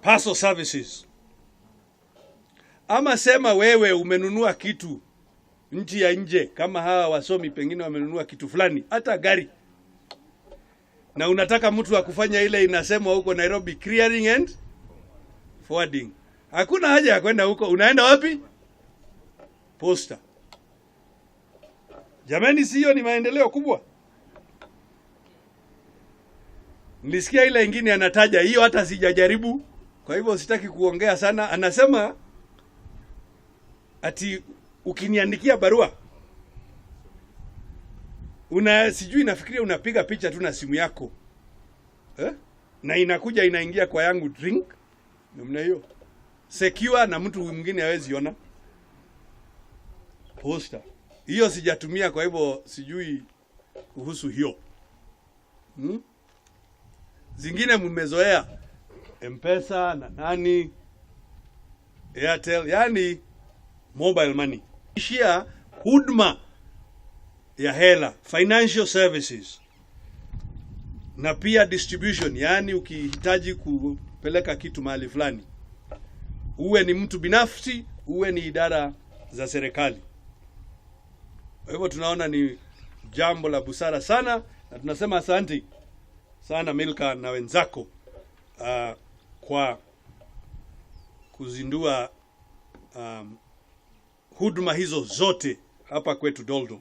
Parcel services. Ama sema wewe umenunua kitu nchi ya nje, kama hawa wasomi pengine wamenunua kitu fulani, hata gari, na unataka mtu wa kufanya ile inasemwa huko Nairobi, clearing and forwarding. Hakuna haja ya kwenda huko, unaenda wapi? Posta. Jamani, siyo ni maendeleo kubwa? Nilisikia ile ingine anataja hiyo, hata sijajaribu, kwa hivyo sitaki kuongea sana. Anasema ati ukiniandikia barua una sijui, nafikiria unapiga picha tu na simu yako eh? Na inakuja inaingia kwa yangu drink namna hiyo secure, na mtu mwingine hawezi ona. Posta hiyo sijatumia, kwa hivyo sijui kuhusu hiyo Zingine mmezoea M-Pesa na nani Airtel, yani mobile money. Ishia huduma ya hela, financial services, na pia distribution, yani ukihitaji kupeleka kitu mahali fulani, uwe ni mtu binafsi, uwe ni idara za serikali. Kwa hivyo tunaona ni jambo la busara sana, na tunasema asante sana Milka na wenzako kwa kuzindua huduma hizo zote hapa kwetu Doldo.